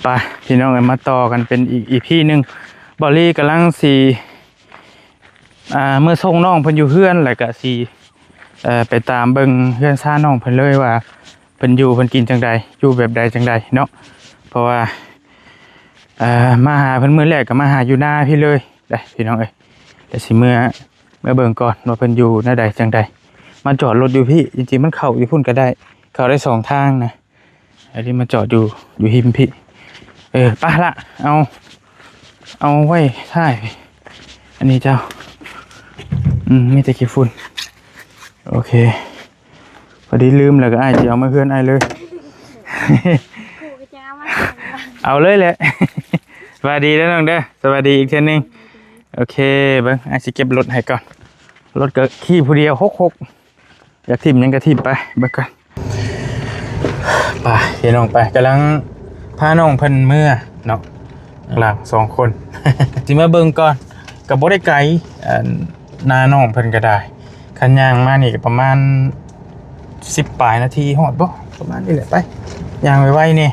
ໄປພີ່ນ້ອງເອີຍ ມາຕໍ່ກັນເປັນອີກອີພີໜຶ່ງ. ບ່າວລີກຳລັງຊິ ອ່າ ເມືອສົ່ງນ້ອງເພິ່ນຢູ່ເຮືອນ ແລ້ວກະຊິ ເອີ ໄປຕາມເບິ່ງເຮືອນຊານນ້ອງເພິ່ນເລີຍວ່າ ເພິ່ນຢູ່ເພິ່ນກິນຈັ່ງໃດ ຢູ່ແບບໃດຈັ່ງໃດເນາະ. ເພາະວ່າ ເອີ ມາຫາເພິ່ນມື້ແລກກໍມາຫາຢູ່ນາພີ້ເລີຍເດ້ພີ່ນ້ອງເອີຍ. ແຕ່ຊິເມືອ ເມືອເບິ່ງກ່ອນວ່າເພິ່ນຢູ່ແນວໃດຈັ່ງໃດ. ມາຈອດລົດຢູ່ພີ້ ຈິງໆ ມັນເຂົ້າຢູ່ພຸ້ນກໍໄດ້ ເຂົ້າໄດ້ສອງທາງນະ. ອັນນີ້ມາຈອດຢູ່ ຢູ່ຮິມພີ້. ເອີ ໄປລະ ເອົາ ເອົາໄວ້ທ້າຍ. ອັນນີ້ເຈົ້າ ອືມ ມີແຕ່ຂີ້ຝຸ່ນ. ໂອເຄ ພໍດີລືມ ແລ້ວກໍອ້າຍຊິເອົາມາເຮືອນອ້າຍເລີຍ. ເອົາເລີຍແຫຼະ. ສະບາຍດີເດີນ້ອງເດີ ສະບາຍດີອີກເທື່ອໜຶ່ງ. ໂອເຄ ເບິ່ງ ອ້າຍຊິເກັບລົດໃຫ້ກ່ອນ. ລົດກໍຂີ່ຜູ້ດຽວ ຫົກຫົກ ຢາກຖິ້ມຫຍັງກໍຖິ້ມໄປ ເບິ່ງກ່ອນ. ໄປພີ່ນ້ອງໄປ ກຳລັງພານ້ອງເພິ່ນເມືອເນາະ ຫຼັງສອງຄົນ ຊິມາເບິ່ງກ່ອນ. ກໍບໍ່ໄດ້ໄກ ອັນ ນານ້ອງເພິ່ນກໍໄດ້ ຄັນຍ່າງມານີ້ກໍປະມານສິບປາຍນາທີ ຮອດບໍ່ ປະມານນີ້ແຫຼະ. ໄປ ຍ່າງໄວໆ ນີ້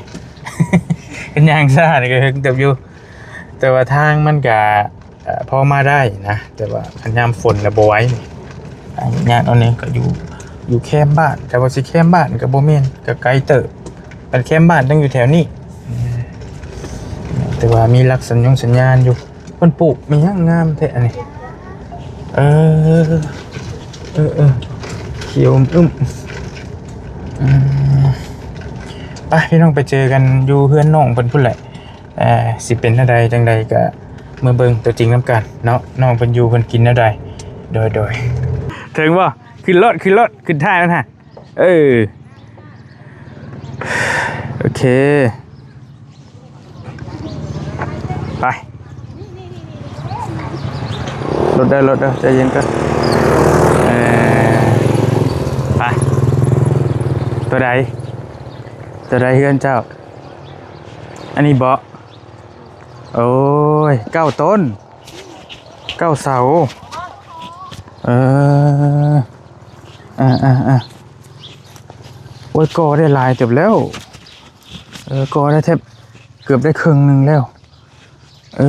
ຄັນຍ່າງຊ້ານີ້ກໍເຖິງເຕີບຢູ່ ແຕ່ວ່າທາງມັນກະ ເອີ ພໍມາໄດ້ນະ ແຕ່ວ່າຄັນຍາມຝົນລະບໍ່ໄຫວ. ຍາກໜ້ອຍໜຶ່ງ ກໍຢູ່ ຢູ່ແຄມບ້ານ ແຕ່ວ່າຊິແຄມບ້ານກໍບໍ່ແມ່ນ ກໍໄກເຕີບ. ຄັນແຄມບ້ານຕ້ອງຢູ່ແຖວນີ້ ແຕ່ວ່າມີຫຼັກສັນຍົງສັນຍານຢູ່. ເພິ່ນປູກມີຫຍັງງາມແທ້ອັນນີ້. ເອີ ເອີ ເອີ ຂຽວອຶ້ມໆ. ອືມ ໄປ ພີ່ນ້ອງ ໄປເຈີກັນຢູ່ເຮືອນນ້ອງເພິ່ນພຸ້ນແຫຼະ. ເອີ ຊິເປັນແນວໃດຈັ່ງໃດກໍມາເບິ່ງຕົວຈິງນຳກັນເນາະ ນ້ອງເພິ່ນຢູ່ເພິ່ນກິນແນວໃດ. ໂດຍ ໂດຍ ເຖິງບໍ່? ຂຶ້ນລົດ ຂຶ້ນລົດ ຂຶ້ນທ້າຍມັນຫະ. ເອີ ໂອເຄ ໄປ ລົດເດີ ລົດເດີ ໃຈເຢັນກ່ອນ. ເອີ ໄປ ຕົວໃດ ຕົວໃດເຮືອນເຈົ້າ? ອັນນີ້ບໍ່? ໂອ້ຍ ເກົ້າຕົ້ນ ເກົ້າເສົາ. ເອີ ອ່າໆໆ ໂອ້ຍ ກໍ່ໄດ້ຫຼາຍເຕີບແລ້ວ. ເອີ ກໍ່ໄດ້ແທບ ເກືອບໄດ້ເຄິ່ງໜຶ່ງແລ້ວ. ເອີ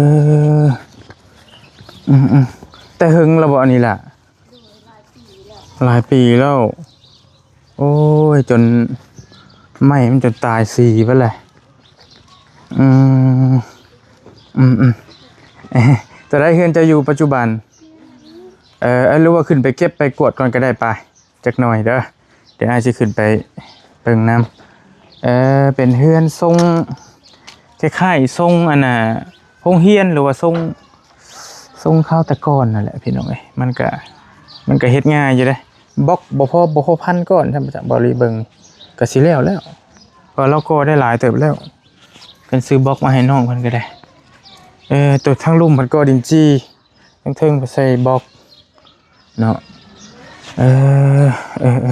ອືມໆ ແຕ່ເຫິງແລ້ວບໍ່ອັນນີ້ລະ? ຫຼາຍປີແລ້ວ. ໂອ້ຍ ຈົນໄມ້ມັນຈົນຕາຍສີເບິດແຫຼະ. ອືມ ອືມໆ ຕົວໃດເຮືອນເຈົ້າຢູ່ປັດຈຸບັນ? ເອີ ຫຼືວ່າຂຶ້ນໄປເກັບໄປກວດກ່ອນກໍໄດ້ ໄປ ຈັກໜ່ອຍເດີ ດຽວອ້າຍຊິຂຶ້ນໄປເບິ່ງນຳ. ເອີ ເປັນເຮືອນຊົງ ຄ້າຍໆ ຊົງ ອັນນ່າ ໂຮງຮຽນ ຫຼືວ່າຊົງ ຊົງຄາວແຕ່ກ່ອນນັ້ນແຫຼະພີ່ນ້ອງເອີຍ. ມັນກະ ມັນກະເຮັດງ່າຍຢູ່ເດ້. ບລັອກບໍ່ພໍ ບໍ່ພໍພັນກ້ອນ ຖ້າບໍ່ເລີເບິ່ງກະຊິແລ້ວແລ້ວ ເພາະວ່າລາວກໍ່ໄດ້ຫຼາຍເຕີບແລ້ວ. ເພິ່ນຊື້ບລັອກມາໃຫ້ນ້ອງເພິ່ນກໍໄດ້. ເອີ ໂຕທາງລຸ່ມເພິ່ນກໍ່ດິນຈີ່ ທາງເທິງເພິ່ນໃສ່ບລັອກເນາະ. ເອີ ເອີ ເອີ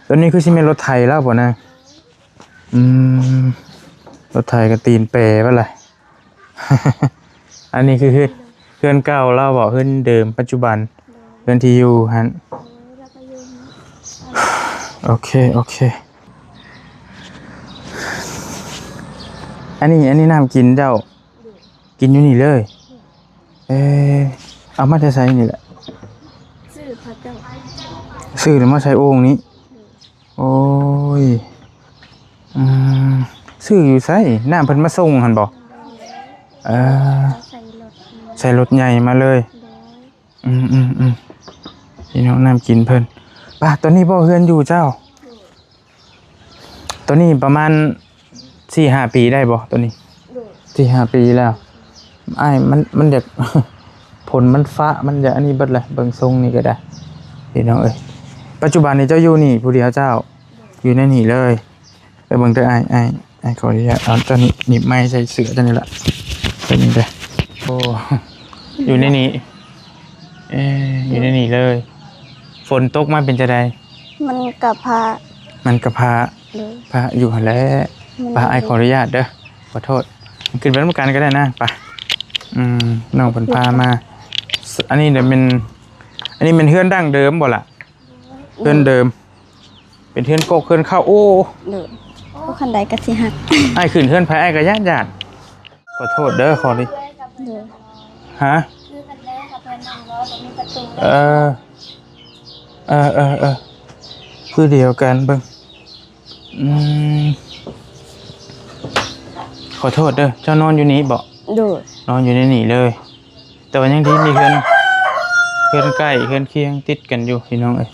ຕົວນີ້ຄືຊິແມ່ນລົດໄຖລາວບໍ່ນາ? ອືມ ລົດໄຖກໍຕີນແປເບິດລະ. ອັນນີ້ຄືເຮືອນ ເຮືອນເກົ່າລາວບໍ? ເຮືອນເດີມປັດຈຸບັນ ເຮືອນທີ່ຢູ່ຫັ້ນ. ໂອເຄ ໂອເຄ. ອັນນີ້ ອັນນີ້ນ້ຳກິນເຈົ້າ ກິນຢູ່ນີ້ເລີຍ. ເອີ ເອົາມາແຕ່ໃສນີ້ແຫຼະ? ຊື້ເຂົາເຈົ້າ ຊື້ແລ້ວມາໃສ່ໂອ່ງນີ້. ໂອ້ຍ ອືມ ຊື້ຢູ່ໃສ? ນ້ຳເພິ່ນມາສົ່ງຫັ້ນບໍ? ເອີ ໃສ່ລົດ ໃສ່ລົດໃຫຍ່ມາເລີຍ. ໂດຍ ອືມໆໆ ພີ່ນ້ອງ ນ້ຳກິນເພິ່ນ. ປະ ຕົວນີ້ບໍ່ເຮືອນຢູ່ເຈົ້າ? ໂດຍ ຕົວນີ້ປະມານສີ່ຫ້າປີໄດ້ບໍ່ຕົວນີ້? ໂດຍ ສີ່ຫ້າປີແລ້ວ. ອ້າຍ ມັນ ມັນຢາກ ຝົນມັນຟ້າ ມັນຢາກອັນນີ້ເບິດແຫຼະ. ເບິ່ງຊົງນີ້ກໍໄດ້ ພີ່ນ້ອງເອີຍ. ປັດຈຸບັນນີ້ເຈົ້າຢູ່ນີ້ຜູ້ດຽວເຈົ້າ? ໂດຍ ຢູ່ໃນນີ້ເລີຍ. ໄປເບິ່ງເດີອ້າຍ ອ້າຍ ອ້າຍຂໍອະນຸຍາດເອົາຕົວນີ້ໜີບໄມ້ໃສ່ເສື້ອຕົວນີ້ລະ ຕົວນີ້ເດີ. ໂອ້ ຢູ່ໃນນີ້ ເອີ ຢູ່ໃນນີ້ເລີຍ. ຝົນຕົກມາເປັນຈັ່ງໃດ? ມັນກະພາ ມັນກະພາ ໂດຍ ພາຢູ່ຫັ້ນແຫຼະ. ມັນ ປະ ອ້າຍຂໍອະນຸຍາດເດີ ຂໍໂທດ. ຂຶ້ນໄປນຳກັນກໍໄດ້ນາ ປະ. ອືມ ນ້ອງເພິ່ນພາມາ. ອັນນີ້ແມ່ນ ອັນນີ້ແມ່ນເຮືອນດັ້ງເດີມບໍ່ລະ? ເຮືອນເດີມ ເປັນເຮືອນກົກເຮືອນເຂົ້າ. ໂອ້ ໂດຍ ຜູ້ຄັນໃດກໍຊິຮັກ. ອ້າຍຂຶ້ນເຮືອນໃຜ ອ້າຍກໍຢ້ານໆ. ຂໍໂທດເດີ ຂໍດິ. ໂດຍ. ຮະ? ຄືກັນເດີ ເຂົາເພິ່ນນັ່ງລໍ ບໍ່ມີປະຕູ. ເອີ ເອີ ເອີ ເອີ ຄືດຽວກັນເບິ່ງ. ອືມ ຂໍໂທດເດີ ເຈົ້ານອນຢູ່ນີ້ບໍ? ໂດຍ. ນອນຢູ່ໃນນີ້ເລີຍ. ແຕ່ວ່າຍັງດີມີເຮືອນ ເຮືອນໃກ້ເຮືອນຄຽງຕິດກັນຢູ່ພີ່ນ້ອງເອີຍ.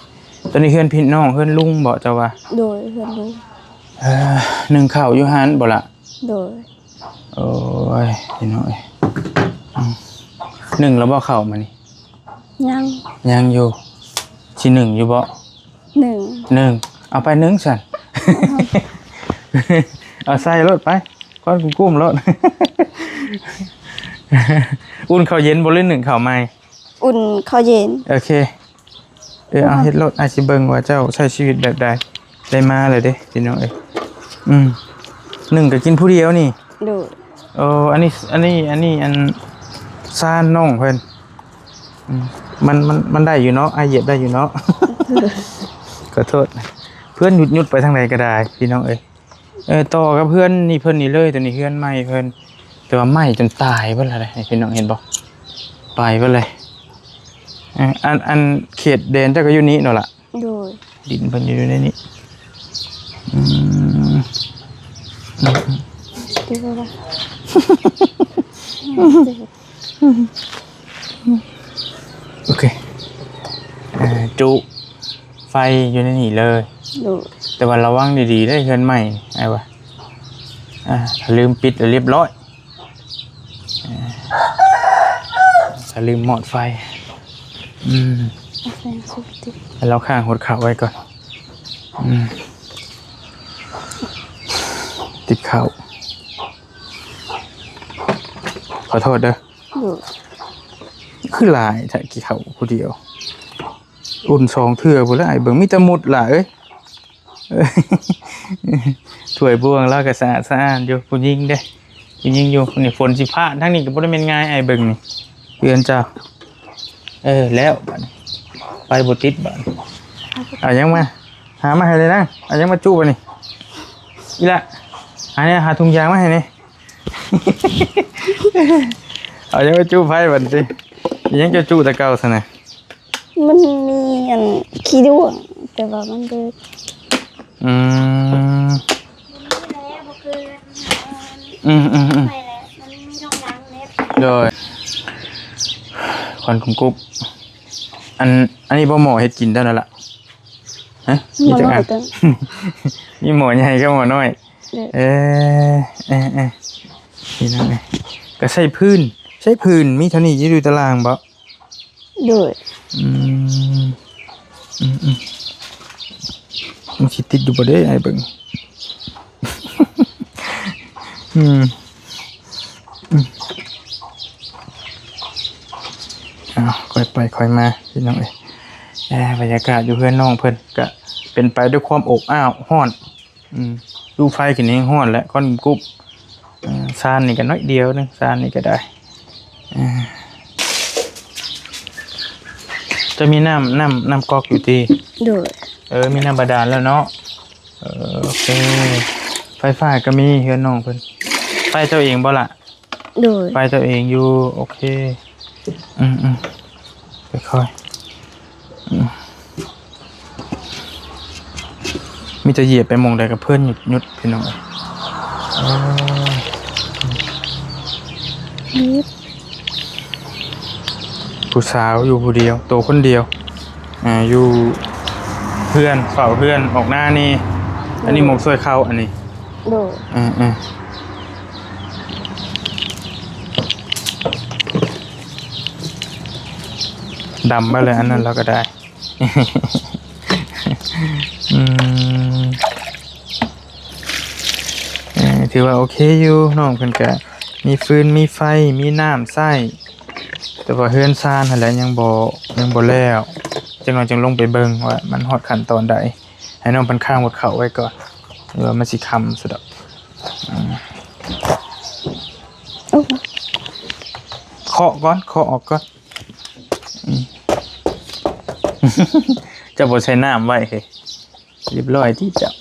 ຕອນນີ້ເຮືອນພີ່ນ້ອງ ເຮືອນລຸງບໍເຈົ້າວ່າ? ໂດຍ ເຮືອນລຸງ. ເອີ ໜຶ້ງເຂົ້າຢູ່ຫັ້ນບໍລະ? ໂດຍ. ໂອ້ຍ ພີ່ນ້ອງເອີຍ ອືມ ໜຶ້ງແລ້ວບໍ່ເຂົ້າມື້ນີ້? ຍັງ ຍັງຢູ່. ຊິໜຶ້ງຢູ່ບໍ່? ໜຶ້ງ ໜຶ້ງ ເອົາໄປໜຶ້ງຊັ້ນ ເອົາໃສ່ໂລດໄປ ຄວັນກຸ້ມໆໂລດ. ອຸ່ນເຂົ້າເຢັນບໍ່ ຫຼືໜຶ້ງເຂົ້າໃໝ່? ອຸ່ນເຂົ້າເຢັນ. ໂອເຄ ເອີ ເອົາເຮັດໂລດ ອ້າຍຊິເບິ່ງວ່າເຈົ້າໃຊ້ຊີວິດແບບໃດ. ໄດ້ມາແລ້ວເດ້ພີ່ນ້ອງເອີຍ. ອືມ ໜຶ້ງກໍກິນຜູ້ດຽວນີ້. ໂດຍ. ໂອ້ ອັນນີ້ ອັນນີ້ ອັນນີ້ ອັນຊານນ້ອງເພິ່ນ. ອືມ ມັນ ມັນ ມັນໄດ້ຢູ່ເນາະ ອ້າຍຢຽບໄດ້ຢູ່ເນາະ. ຂໍໂທດ ເພື່ອນຢຸດໆໄປທາງໃດກໍໄດ້ພີ່ນ້ອງເອີຍ. ເອີ ຕໍ່ກັບເຮືອນນີ້ເພິ່ນນີ້ເລີຍ ຕົວນີ້ເຮືອນໃໝ່ເພິ່ນ ແຕ່ວ່າໄໝ້ຈົນຕາຍເບິດແລ້ວເດ້ ພີ່ນ້ອງເຫັນບໍ່ ໄປເບິດເລີຍ. ເອີ ອັນ ອັນເຂດແດນເຈົ້າກໍຢູ່ນີ້ເນາະລະ? ໂດຍ. ດິນເພິ່ນຢູ່ໃນນີ້. ອືມ ອືມ ອືມ ໂອເຄ ເອີ ຈຸໄຟຢູ່ໃນນີ້ເລີຍ. ໂດຍ. ແຕ່ວ່າລະວັງດີໆເດີ ເຮືອນໃໝ່ອ້າຍວ່າ ອ່າ ຖ້າລືມປິດລະລຽບຮ້ອຍ. ເອີ ຖ້າລືມມອດໄຟ. ອືມ ເອົາແປງຊຸບຕິດ ໃຫ້ລາວຂ້າງຫົດເຂົ້າໄວ້ກ່ອນ. ອືມ ຕິດເຂົ້າ ຂໍໂທດເດີ. ໂດຍ. ຄືຫຼາຍແທ້ ກິນເຂົ້າຜູ້ດຽວ ອຸ່ນສອງເທື່ອພຸ້ນແຫຼະ ອ້າຍເບິ່ງ ມີແຕ່ມຸດຫຼາຍເອີຍ. ຖ້ວຍບ່ວງລາວກໍສະອາດສະອ້ານຢູ່ ຜູ້ຍິງເດ້ ຜູ້ຍິງຢູ່. ນີ້ຝົນຊິພາດ ທາງນີ້ກໍບໍ່ໄດ້ແມ່ນງ່າຍ ອ້າຍເບິ່ງນີ້ ເຮືອນເຈົ້າ. ເອີ ແລ້ວບາດນີ້ ໄປບໍ່ຕິດບາດນີ້. ເອົາຫຍັງມາ ຫາມາໃຫ້ແດ່ນາງ. ເອົາຫຍັງມາຈຸບາດນີ້ ອີ່ຫຼ້າ ຫາແດ່ ຫາຖົງຢາງມາໃຫ້ແດ່. ເອົາຫຍັງມາຈຸໄຟບາດນີ້ຕິ ອີ່ຫຍັງເຈົ້າຈຸແຕ່ເກົ່າຊັ້ນນະ? ມັນມີອັນຂີ້ດ້ວງ ແຕ່ວ່າມັນເບີດ. ອືມ ອືມໆໆ ໂດຍ. ຄວັນກຸບໆ ອັນ ອັນນີ້ບໍ່ໝໍເຮັດກິນເຈົ້ານັ້ນລະ? ຮະ ມີຈັກອັນ? ມີໝໍໃຫຍ່ກັບໝໍນ້ອຍ. ໂດຍ. ເອີ ເອີ ເອີ ນີ້ນະ ກໍໃຊ້ພື້ນ ໃຊ້ພື້ນ ມີເທົ່ານີ້ຢູ່ຕາລາງບໍ? ໂດຍ. ອືມ ອືມໆ ມັນຊິຕິດຢູ່ບໍ່ເດ້ ອ້າຍເບິ່ງ. ອືມ ອືມ ເອົາ ຄ່ອຍໄປຄ່ອຍມາ ພີ່ນ້ອງເອີຍ. ເອີ ບັນຍາກາດຢູ່ເຮືອນນ້ອງເພິ່ນກະເປັນໄປດ້ວຍຄວາມອົບອ້າວ ຮ້ອນ. ອືມ ຢູ່ໄຟຂຶ້ນແຮງຮ້ອນແຫຼະ ຄວັນກຸບ. ເອີ ຊານນີ້ກໍໜ້ອຍດຽວໜຶ່ງ ຊານນີ້ກໍໄດ້. ເອີ ຈະມີນ້ຳ ນ້ຳ ນ້ຳກອກຢູ່ຕິ? ໂດຍ. ເອີ ມີນ້ຳບາດານແລ້ວເນາະ. ເອີ ໂອເຄ ໄຟຟ້າກໍມີເຮືອນນ້ອງເພິ່ນ. ໄຟເຈົ້າເອງບໍ່ລະ? ໂດຍ. ໄຟເຈົ້າເອງຢູ່. ໂອເຄ ອືມໆ ຄ່ອຍໆ ອືມ ມີແຕ່ຢຽບໄປໝ່ອງໃດກໍເພື່ອນຫຍຸດໆ ພີ່ນ້ອງເອີຍ. ເອີ ຫຍຸດ. ຜູ້ສາວຢູ່ຜູ້ດຽວ ໂຕຄົນດຽວ ອ່າ ຢູ່ເຮືອນ ເຝົ້າເຮືອນ ອອກໜ້ານີ້. ໂດຍ. ອັນນີ້ໝົກຊ່ວຍເຂົ້າ ອັນນີ້. ໂດຍ. ເອີໆ ດຳມາເລີຍ ອັນນັ້ນລາວກໍໄດ້. ອືມ ເອີ ຖືວ່າໂອເຄຢູ່ ນ້ອງເພິ່ນກະມີຟືນ ມີໄຟ ມີນ້ຳໃຊ້ ແຕ່ວ່າເຮືອນຊານຫັ້ນແຫຼະ ຍັງບໍ່ ຍັງບໍ່ແລ້ວ. ຈັກໜ້ອຍຈຶ່ງລົງໄປເບິ່ງວ່າມັນຮອດຂັ້ນຕອນໃດ ໃຫ້ນ້ອງເພິ່ນຄ້າງຫົດເຂົ້າໄວ້ກ່ອນ ຫຼືວ່າມັນຊິຄ່ຳຊະດອກ. ອືມ ໂອ້ ເຄາະກ່ອນ ເຄາະອອກກ່ອນ. ອືມ ເຈົ້າບໍ່ໃສ່ນ້ຳໄວ້ເຮີ້ຍ ລຽບຮ້ອຍຕິເຈົ້າ.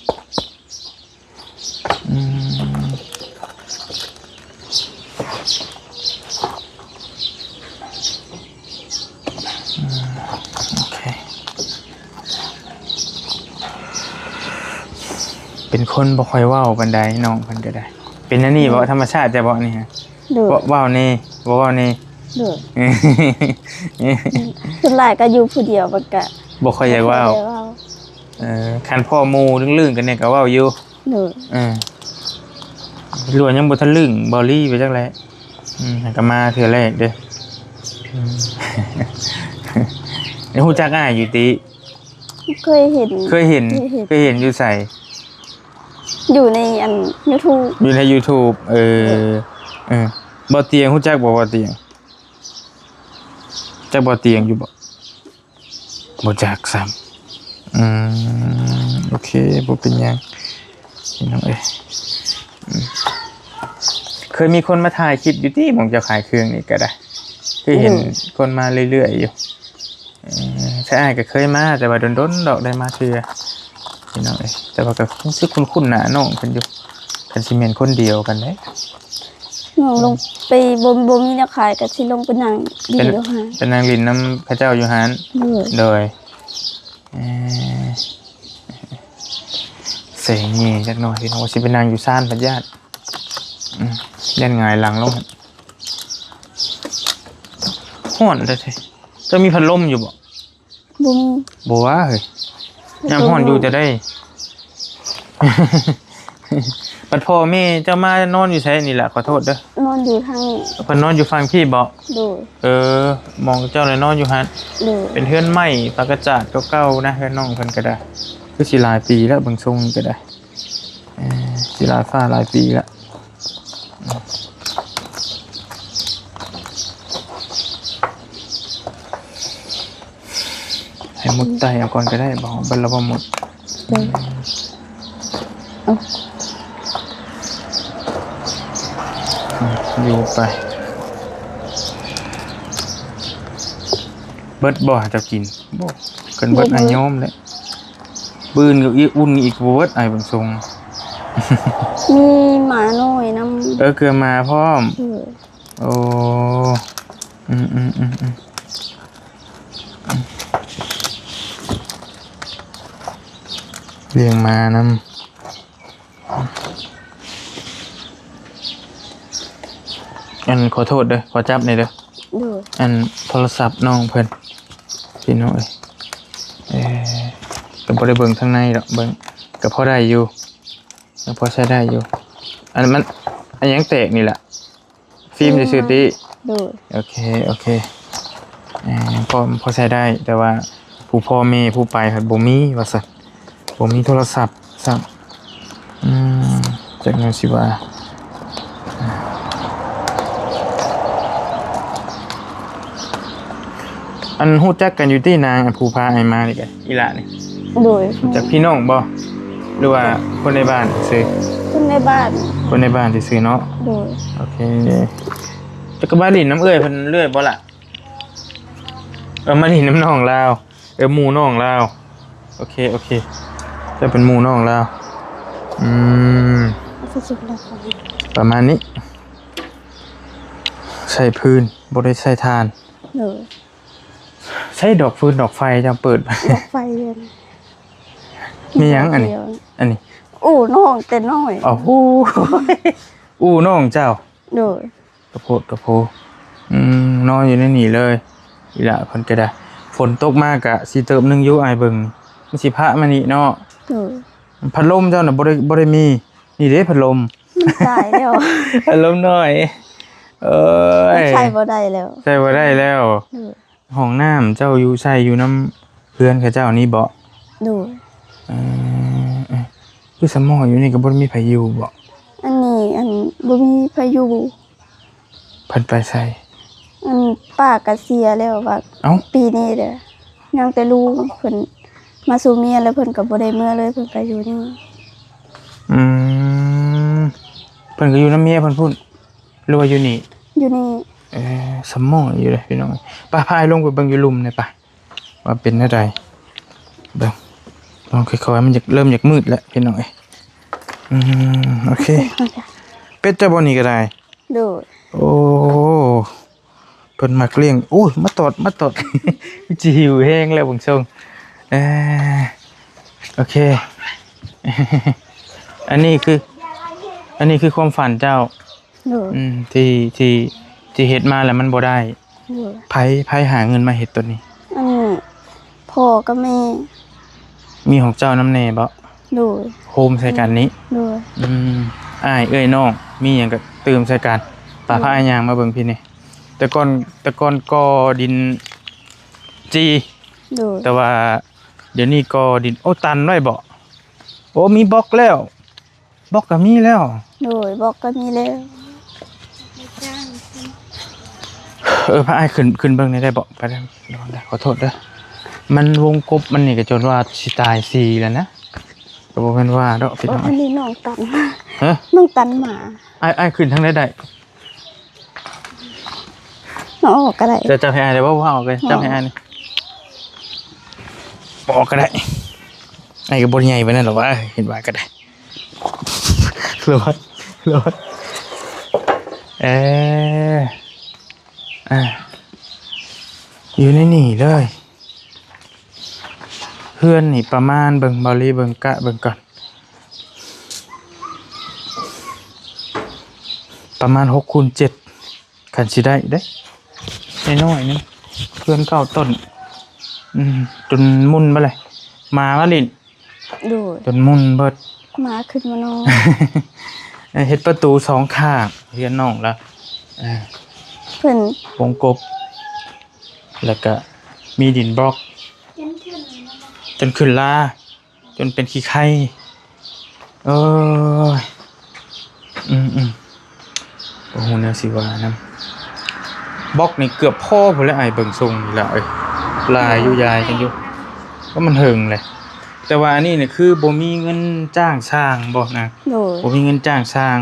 ເປັນຄົນບໍ່ຄ່ອຍເວົ້າປານໃດ ນ້ອງເພິ່ນກໍໄດ້. ເປັນແນວນີ້ບໍ່? ອືມ ທຳມະຊາດແຕ່ບໍ່ນີ້ຮະ? ໂດຍ. ເວົ້າ ເວົ້າແດ່ ບໍ່ເວົ້າແດ່? ໂດຍ. ສ່ວນຫຼາຍກໍຢູ່ຜູ້ດຽວ ມັນກໍບໍ່ຄ່ອຍຢາກເວົ້າ. ບໍ່ຄ່ອຍຢາກເວົ້າ. ເອີ ຄັນພໍ້ໝູ່ລຶ້ງໆກັນແດ່ກໍເວົ້າຢູ່. ໂດຍ. ເອີ ຫຼືວ່າຍັງບໍ່ທັນລຶ້ງ ບໍ່ລີໄປຈັກແຫຼະ. ອືມ ກໍມາເທື່ອແລກເດ້. ອືມ ໄດ້ຮູ້ຈັກອ້າຍຢູ່ຕິ? ເຄີຍເຫັນ. ເຄີຍເຫັນ. ເຄີຍເຫັນ. ເຄີຍເຫັນຢູ່ໃສ? ຢູ່ໃນອັນ YouTube. ຢູ່ໃນ YouTube. ເອີ ເອີ ເອີ ບໍ່ຕຽງ ຮູ້ຈັກບໍ່ ບໍ່ຕຽງ? ຈັກບໍ່ຕຽງຢູ່ບໍ່? ບໍ່ຈັກຊ້ຳ. ອືມ ໂອເຄ ບໍ່ເປັນຫຍັງພີ່ນ້ອງເອີຍ. ອືມ ເຄີຍມີຄົນມາຖ່າຍຄລິບຢູ່ຕິ ໝ່ອງເຈົ້າຂາຍເຄື່ອງນີ້ກໍໄດ້ ຄືເຫັນ ອືມ ຄົນມາເລື້ອຍໆຢູ່. ເອີ ແຕ່ອ້າຍກໍເຄີຍມາ ແຕ່ວ່າດົນໆດອກໄດ້ມາເທື່ອພີ່ນ້ອງເອີຍ. ແຕ່ວ່າກໍຮູ້ສຶກຄຸ້ນໆໜ້ານ້ອງເພິ່ນຢູ່ ຄັນຊິແມ່ນຄົນດຽວກັນເດ້. ນ້ອງລົງໄປ ບໍ່ ບໍ່ມີແນວຂາຍ ກໍຊິລົງໄປນັ່ງຫຼິ້ນຢູ່ຫັ້ນ. ໄປນັ່ງຫຼິ້ນນຳເຂົາເຈົ້າຢູ່ຫັ້ນ. ໂດຍ. ໂດຍ. ເອີ ແສງແຍງຈັກໜ້ອຍພີ່ນ້ອງ ວ່າຊິໄປນັ່ງຢູ່ຊານ ພັດຢ້ານ ອືມ ຢ້ານຫງາຍຫຼັງລົງ. ຮ້ອນແທ້ໆ. ເຈົ້າມີພັດລົມຢູ່ບໍ່? ບໍ່ມີ. ບໍ່ວ່າເຮີ້ຍ ຍາມຮ້ອນຢູ່ແຕ່ໃດ. ບັດພໍ່ແມ່ເຈົ້າມານອນຢູ່ໃສນີ້ລະ? ຂໍໂທດເດີ. ນອນຢູ່ທາງນີ້. ເພິ່ນນອນຢູ່ຝັ່ງພີ້ບໍ? ໂດຍ. ເອີ ໝ່ອງເຈົ້ານະນອນຢູ່ຫັ້ນ. ໂດຍ. ເປັນເຮືອນໄມ້ປາກະຈາດເກົ່າໆນະ ເຮືອນນ້ອງເພິ່ນກໍໄດ້ ຄືຊິຫຼາຍປີແລ້ວ ເບິ່ງຊົງນີ້ກໍໄດ້. ເອີ ຊິຫຼາຍຟ້າຫຼາຍປີລະ. ໃຫ້ໝົດໄຕ້ເອົາກ່ອນກໍໄດ້ ບໍ່ ບັດລະບໍ່ໝົດ. ໂດຍ. ເອົາ ອືມ ຢູ່ໄປ. ເບິດບໍ່ ເຈົ້າກິນ? ບໍ່. ຄັນເບິດ ເບິດ ອ້າຍຍອມແຫຼະ. ບືນກໍອີກ ອຸ່ນອີກ ບໍ່ເບິດ ອ້າຍເບິ່ງຊົງ. ມີໝານ້ອຍນຳ. ເອີ ເກືອໝາພ້ອມ. ເອີ. ໂອ້ ອືມໆໆໆ ລ້ຽງໝານຳ. ອັນ ຂໍໂທດເດີ ຂໍຈັບແດ່ເດີ. ໂດຍ. ອັນ ໂທລະສັບນ້ອງເພິ່ນ ພີ່ນ້ອງເອີຍ. ເອີ ກໍບໍ່ໄດ້ເບິ່ງທາງໃນດອກ ເບິ່ງກໍພໍໄດ້ຢູ່ ກໍພໍໃຊ້ໄດ້ຢູ່. ອັນ ມັນ ອັນຫຍັງແຕກນີ້ລະ? ຟິມຊື່ໆຕິ. ໂດຍ. ໂອເຄ ໂອເຄ. ເອີ ພໍ ພໍໃຊ້ໄດ້ ແຕ່ວ່າຜູ້ພໍ່ແມ່ຜູ້ໄປພັດບໍ່ມີວ່າຊັ້ນ ບໍ່ມີໂທລະສັບຊ້ຳ. ອືມ ຈັກແນວຊິວ່າ. ອັນ ຮູ້ຈັກກັນຢູ່ຕິນາງ ອັນຜູ້ພາອ້າຍມານີ້ກະ ອີ່ຫຼ້ານີ້? ໂດຍ. ຮູ້ຈັກພີ່ນ້ອງບໍ່ ຫຼືວ່າຄົນໃນບ້ານຊື່? ຄົນໃນບ້ານ. ຄົນໃນບ້ານຊື່ໆເນາະ? ໂດຍ. ໂອເຄ. ເຈົ້າກໍມາຫຼິ້ນນຳເອື້ອຍເພິ່ນເລື້ອຍບໍ່ລະ? ເອີ ມາຫຼິ້ນນຳນ້ອງລາວ. ເອີ ໝູ່ນ້ອງລາວ. ໂອເຄ ໂອເຄ. ເຈົ້າເປັນໝູ່ນ້ອງລາວ. ອືມ ປະມານນີ້. ໃຊ້ຟືນ ບໍ່ໄດ້ໃຊ້ຖ່ານ. ໂດຍ. ໃຊ້ດອກຟືນດອກໄຟເຈົ້າເປີດ. ດອກໄຟ. ມີຫຍັງອັນນີ້? ອັນນີ້ ອູ້ນ້ອງແຕ່ນ້ອຍ. ໂອ້ໂຫ ອູ້ນ້ອງເຈົ້າ. ໂດຍ. ກະໂພດກະໂພ. ອືມ ນອນຢູ່ໃນນີ້ເລີຍ ອີ່ຫຼ້າເພິ່ນກະໄດ້. ຝົນຕົກມາກະຊິເຕີບໜຶ່ງຢູ່ ອ້າຍເບິ່ງ ມັນຊິພະມານີ້ເນາະ. ໂດຍ. ພັດລົມເຈົ້ານະ ບໍ່ໄດ້ ບໍ່ໄດ້ມີ. ນີ້ເດ້ພັດລົມ. ມັນຕາຍແລ້ວ. ພັດລົມນ້ອຍ. ເອີຍ ມັນໃຊ້ບໍ່ໄດ້ແລ້ວ. ໃຊ້ບໍ່ໄດ້ແລ້ວ. ໂດຍ. ຫ້ອງນ້ຳເຈົ້າຢູ່ໃສ່ຢູ່ນຳເຮືອນເຂົາເຈົ້ານີ້ບໍ? ໂດຍ. ເອີ ເອີ ຄືສະໝໍ້ຢູ່ນີ້ກໍບໍ່ໄດ້ມີໃຜຢູ່ບໍ? ອັນນີ້ ອັນ ບໍ່ມີໃຜຢູ່. ເພິ່ນໄປໃສ? ອັນ ປ້າກໍເສຍແລ້ວວ່າ. ເອົ້າ ປີນີ້ເດ້ ຍັງແຕ່ລູກເພິ່ນມາສູ່ເມຍ ແລ້ວເພິ່ນກໍບໍ່ໄດ້ເມືອເລີຍ ເພິ່ນກໍຢູ່ນີ້. ອືມ ເພິ່ນກໍຢູ່ນຳເມຍເພິ່ນພຸ້ນ ຫຼືວ່າຢູ່ນີ້? ຢູ່ນີ້. ເອີ ສະໝໍ້ຢູ່ເດ້ພີ່ນ້ອງ. ໄປ ພາອ້າຍລົງໄປເບິ່ງຢູ່ລຸ່ມແດ່ປະ ວ່າເປັນແນວໃດ. ເບິ່ງ ລອງຄ່ອຍໆ ມັນຢາກ ເລີ່ມຢາກມືດແລ້ວພີ່ນ້ອງເອີຍ. ອືມ ໂອເຄ. ເປັດເຈົ້າບໍ່ນີ້ກໍໄດ້? ໂດຍ. ໂອ້ ເພິ່ນມັກລ້ຽງ. ໂອ້ຍ ມາຕອດ ມາຕອດ. ຊິຫິວແຮງແລ້ວເບິ່ງຊົງ. ເອີ ໂອເຄ. ອັນນີ້ຄື ອັນນີ້ຄືຄວາມຝັນເຈົ້າ? ໂດຍ ອືມ ທີ່ ທີ່ ທີ່ເຮັດມາແລ້ວມັນບໍ່ໄດ້. ໂດຍ ໃຜ ໃຜຫາເງິນມາເຮັດໂຕນີ້? ອັນນີ້ພໍ່ກັບແມ່. ມີຂອງເຈົ້ານຳແດ່ບໍ? ໂດຍ ໂຮມໃສ່ກັນນີ້. ໂດຍ ອືມ ອ້າຍເອື້ອຍນ້ອງ ມີຫຍັງກໍຕື່ມໃສ່ກັນ. ໄປ ໂດຍ ພາອ້າຍຍ່າງມາເບິ່ງພີ້ນີ້. ແຕ່ກ່ອນ ແຕ່ກ່ອນກໍດິນຈີ່. ໂດຍ ແຕ່ວ່າດຽວນີ້ກໍດິນ ໂອ້ ຕັນໄວ້ບໍ? ໂອ້ ມີບລັອກແລ້ວ. ບລັອກກໍມີແລ້ວ. ໂດຍ ບລັອກກໍມີແລ້ວ. ເອີ ພາອ້າຍຂຶ້ນ ຂຶ້ນເບິ່ງແດ່ໄດ້ບໍ? ໄປເດີ ລະວັງເດີ ຂໍໂທດເດີ. ມັນວົງກົບມັນນີ້ກໍຈົນວ່າຊິຕາຍສີ່ແລ້ວນະ. ກໍບໍ່ແມ່ນວ່າດອກພີ່ນ້ອງ. ໂອ້ ອັນນີ້ນ້ອງຕັນ. ຮະ? ນ້ອງຕັນໝາ. ອ້າຍ ອ້າຍຂຶ້ນທາງໃດໄດ້? ເອົາອອກກໍໄດ້. ຈະຈັບໃຫ້ອ້າຍໄດ້ບໍ່? ເອົາອອກເລີຍ. ອໍ ຈັບໃຫ້ອ້າຍນີ້ ເອົາອອກກໍໄດ້. ອ້າຍກໍບໍ່ໃຫຍ່ປານນັ້ນດອກວ່າ ເຫັນວ່າກໍໄດ້. ລອດ ລອດ ເອີ ອ່າ ຢູ່ໃນນີ້ເລີຍ. ເຮືອນນີ້ປະມານ ເບິ່ງ ເບົາລີເບິ່ງ ກະເບິ່ງກ່ອນ ປະມານຫົກຄູນເຈັດ ຄັນຊິໄດ້ເດ້ ນ້ອຍໆໜຶ່ງ ເຮືອນເກົ້າຕົ້ນ. ອືມ ຈົນມຸ່ນເບິດເລີຍ ໝາມາຫຼິ້ນ. ໂດຍ ຈົນມຸ່ນເບິດ ໝາຂຶ້ນມານອນ. ເຮັດປະຕູສອງຂ້າງ ເຮືອນນ້ອງລະ ເອີ ເພິ່ນວົງກົບ ແລ້ວກະມີດິນບລັອກ ຈົນຂຶ້ນລາ ຈົນເປັນຂີ້ໄຂ່. ໂອ້ຍ ອືມໆ ບໍ່ຮູ້ແນວຊິວ່ານຳ. ບລັອກນີ້ເກືອບພໍພຸ້ນແຫຼະ ອ້າຍເບິ່ງຊົງນີ້ລະເອີຍ ຫຼາຍຢູ່ ຢາຍກັນຢູ່ ກໍມັນເຫິງແຫຼະ. ແຕ່ວ່າອັນນີ້ນີ້ຄືບໍ່ມີເງິນຈ້າງຊ່າງບໍນະ? ໂດຍ ບໍ່ມີເງິນຈ້າງຊ່າງ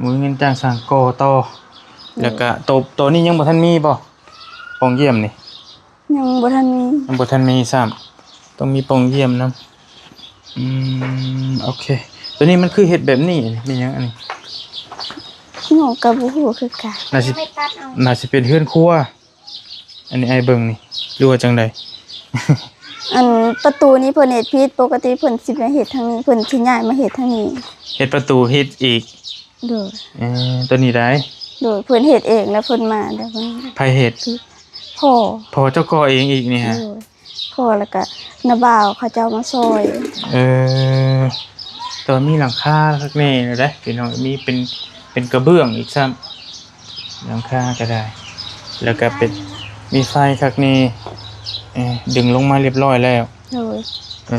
ບໍ່ມີເງິນຈ້າງຊ່າງກໍ່ຕໍ່. ໂດຍ ແລ້ວກະໂຕ ໂຕນີ້ຍັງບໍ່ທັນມີບໍ? ປ່ອງຢ້ຽມນີ້ ຍັງບໍ່ທັນມີ ຍັງບໍ່ທັນມີຊ້ຳ ຕ້ອງມີປ່ອງຢ້ຽມນຳ. ອືມ ໂອເຄ ໂຕນີ້ມັນຄືເຮັດແບບນີ້ ແມ່ນຫຍັງອັນນີ້? ນ້ອງກໍບໍ່ຮູ້ຄືກັນ ໜ້າຊິ ໜ້າຊິເປັນເຮືອນຄົວ. ອັນນີ້ອ້າຍເບິ່ງນີ້ ຫຼືວ່າຈັ່ງໃດ? ອັນປະຕູນີ້ເພິ່ນເຮັດຜິດ ປົກກະຕິເພິ່ນຊິມາເຮັດທາງນີ້ ເພິ່ນຊິຍ້າຍມາເຮັດທາງນີ້. ເຮັດປະຕູຜິດອີກ? ໂດຍ ເອີ ໂຕນີ້ໃດ? ໂດຍ ເພິ່ນເຮັດເອງ ແລ້ວເພິ່ນມາ ແລ້ວເພິ່ນ ໃຜເຮັດ? ພໍ່ ພໍ່ເຈົ້າກໍ່ເອງອີກນີ້ຫະ? ໂດຍ ພໍ່ ແລ້ວກະນ້າບ່າວເຂົາເຈົ້າມາຊ່ອຍ. ເອີ ແຕ່ວ່າມີຫຼັງຄາຄັກແນ່ແລ້ວເດ້ພີ່ນ້ອງ ມີເປັນ ເປັນກະເບື້ອງອີກຊ້ຳ ຫຼັງຄາກໍໄດ້ ແລ້ວກໍເປັນ ມີໄຟຄັກແນ່ ເອີ ດຶງລົງມາຮຽບຮ້ອຍແລ້ວ. ໂດຍ ເອີ